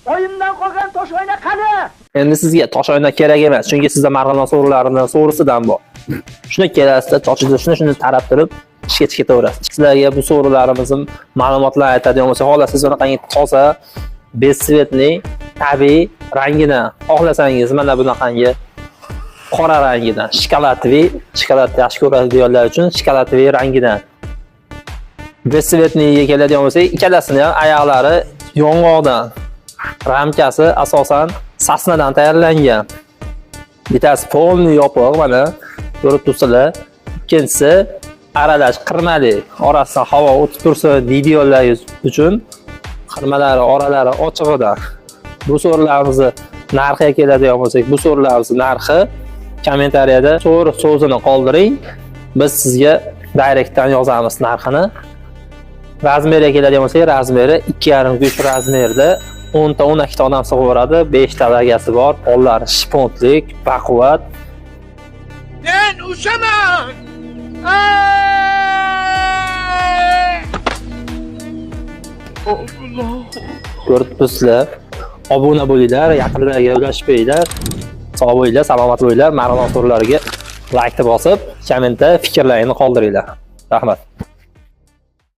Oyimdan qolgan toshoyna qani? Endi sizga toshoyna kerak emas, chunki sizda Marg'ilon so'rilarini so'risidan bor. Shuni kelasizda, sochingizda shuni tarab turib ishga chiqib ketaverasiz. Sizlarga bu so'rilarimizni ma'lumotlar aytadigan bo'lsa, xohlasangiz bunaqangi toza, бесцветный, tabiiy rangini, xohlasangiz mana bunaqangi qora rangidan, шоколадовый, shokolad yaxshi ko'radiganlar uchun шоколадовый rangidan. Бесцветный ga keladigan bo'lsak, ikkalasini ham oyoqlari yong'oqdan, ramkasi asosan сосна dan tayyorlangan. Bittasi полный yopiq, mana ko'rib turibsizlar. Ikkinchisi aralash qirmali, orasidan havo o'tib tursin deydiganlar uchun qirmalari oralari ochig'idan. Bu so'rilarimizni narxiga keladigan bo'lsak, bu so'rilarimizni narxi kommentariyada so'ri so'zini qoldiring. Biz sizga direktdan yozamiz narxini. Размер ga keladigan bo'lsak, размер i 2,5 3 размер da 10 ta 12 ta odam sig'averadi. 5 ta вага si bor, pollari shpontlik, baquvvat. Men ushaman. Ko'rib turibsizlar. Obuna bo'linglar, yaqinlarga ulashib qo'yinglar. Sog' bo'linglar, salomat bo'linglar. Marg'ilon so'rilariga laykni bosib, kommentda fikrlaringni qoldiringlar. Rahmat.